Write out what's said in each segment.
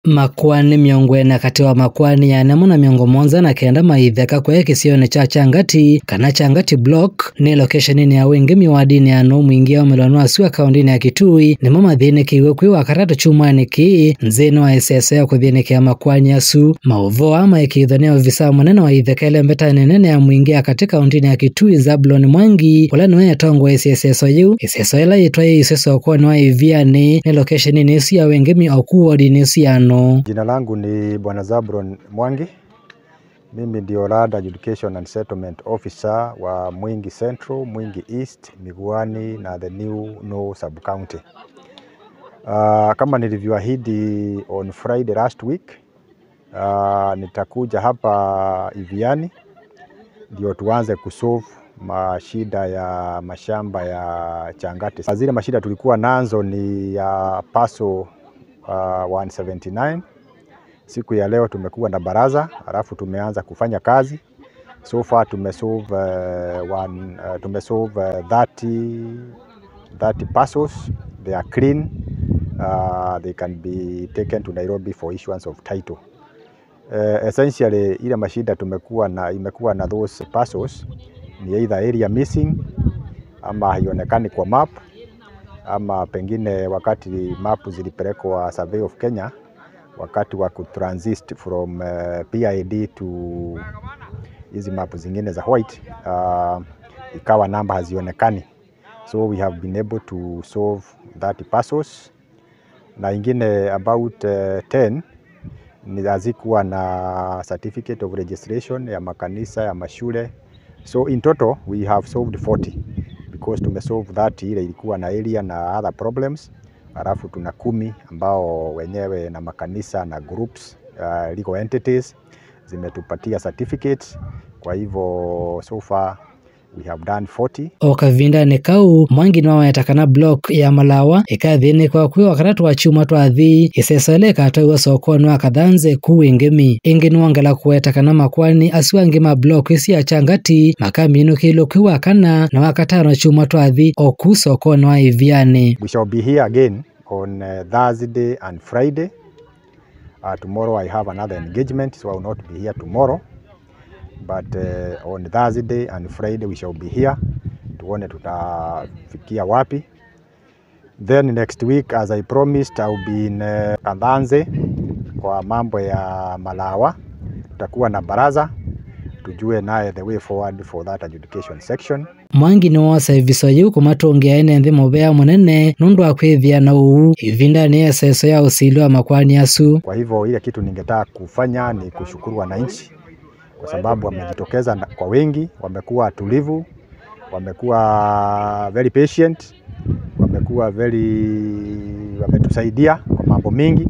Makwani miongwena kati wa makwani ya namo na miongo monza na kenda maitheka kwa kisione cha Changati kana Changati block ni location ni ya wengi miwadini ya no mwingi ya melonwa siwa kaundini ya Kitui ni mama dhine kiwe kwi wakatatu chumani ki nzeno wa SSA ya kuthine kia makwani ya su maovo ama ikidhania visa mwanene wa ithekele mbeta nenene ya mwingi ya katika kaundini ya Kitui Zablon Mwangi wala niwe tongo SSA yu SSA ila itwaye SSA kwa nwa ivia ni location ni ya wengi mi okuwa ni ya no. Jina langu ni Bwana Zablon Mwangi. Mimi ndio Land Adjudication and Settlement Officer wa Mwingi Central, Mwingi East, Miguani na the new No Sub County. Kama nilivyoahidi on Friday last week, nitakuja hapa Iviani ndio tuanze kusolve mashida ya mashamba ya Changati. Zile mashida tulikuwa nazo ni ya paso 179. Siku ya leo tumekuwa na baraza, halafu tumeanza kufanya kazi. So far tumesolve 30 parcels. They are clean. They can be taken to Nairobi for issuance of title. Essentially ile mashida tumekuwa na imekuwa na those parcels ni either area missing ama haionekani kwa map, ama pengine wakati map zilipelekwa Survey of Kenya wakati wa kutransit from PID to hizi map zingine za white, ikawa namba hazionekani. So we have been able to solve 30 parcels, na ingine about 10 ni hazikuwa na certificate of registration ya makanisa ya mashule. So in total we have solved 40 because tumesolve 30 ile ilikuwa na area na other problems. Halafu tuna 10 ambao wenyewe na makanisa na groups, legal entities zimetupatia certificates. Kwa hivyo so far we have done 40. Okavinda nekau Mwangi nwa yatakana block ya Malawa ikathini kwa kwi wakatatu wa chuma twathi isesele kataiwa soko nwa kathanze kuwingemi ingi nwangela kuwetakana makwani asiwangi ma block isi ya Changati makamino kilo kwi wakana na wakatano chuma twathi oku soko nwa Iviani. We shall be here again on Thursday and Friday. Tomorrow I have another engagement, so I will not be here tomorrow. But on Thursday and Friday we shall be here. Tuone tutafikia wapi. Then next week, as I promised, I will be in Kathanze kwa mambo ya Malawa. Tutakuwa na baraza tujue naye the way forward for that adjudication section. Mwangi ni wasa ibisoyu kumatongia ene nthi mubea munene nundu akwithia na uu ivinda ni eseso ya usili wa makwani asu. Kwa hivyo ile kitu ningetaka kufanya ni kushukuru wananchi kwa sababu wamejitokeza kwa wengi, wamekuwa tulivu, wamekuwa very patient, wamekuwa wametusaidia kwa mambo mingi.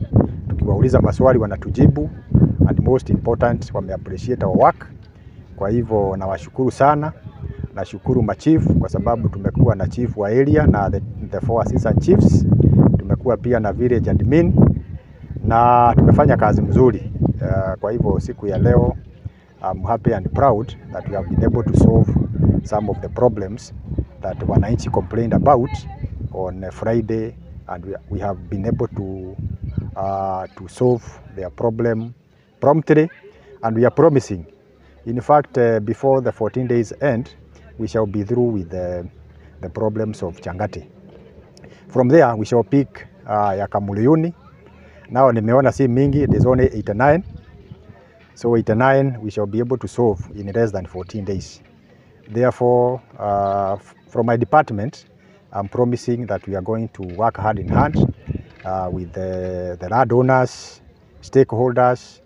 Tukiwauliza maswali wanatujibu, and most important wame appreciate our work. Kwa hivyo nawashukuru sana. Nashukuru machief kwa sababu tumekuwa na chief wa area na the four assistant chiefs, tumekuwa pia na village admin na tumefanya kazi mzuri. Kwa hivyo siku ya leo I'm happy and proud that we have been able to solve some of the problems that wananchi complained about on Friday, and we have been able to solve their problem promptly, and we are promising. In fact, before the 14 days end, we shall be through with the problems of Changati. From there, we shall pick ya Kamuliyuni. Now, nimeona si mingi, it is only 89. So 89 we shall be able to solve in less than 14 days. Therefore, from my department, I'm promising that we are going to work hand in hand with the landowners, stakeholders,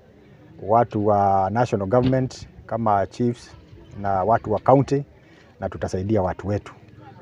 watu wa national government kama chiefs na watu wa county, na tutasaidia watu wetu.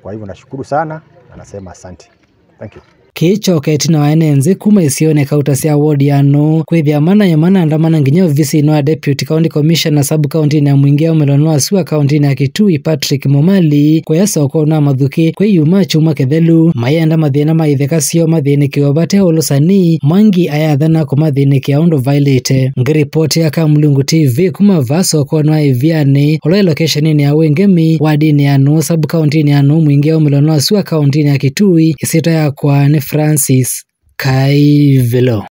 Kwa hivyo nashukuru sana na nasema asante. Thank you. Kicho ketina waenenzi kuma isione kautasia ward ya no kwithia mana ya mana andamana nginya ofisi no deputy county commissioner sub county na mwingi umelonwa siwa county na Kitui Patrick Momali kwa soko na mathuki kwe yuma chuma kethelu mayenda mathina maitheka sio mathini kiobate olusani Mwangi ayathana kumathini kia undu violate ngiripoti ya Kamulungu TV kuma vaso kwa na Iviani olo location ni ya Wengemi wadi ni ya no sub county ni ya no mwingi umelonwa siwa county na Kitui isita ya kwa ni Francis Kaivelo.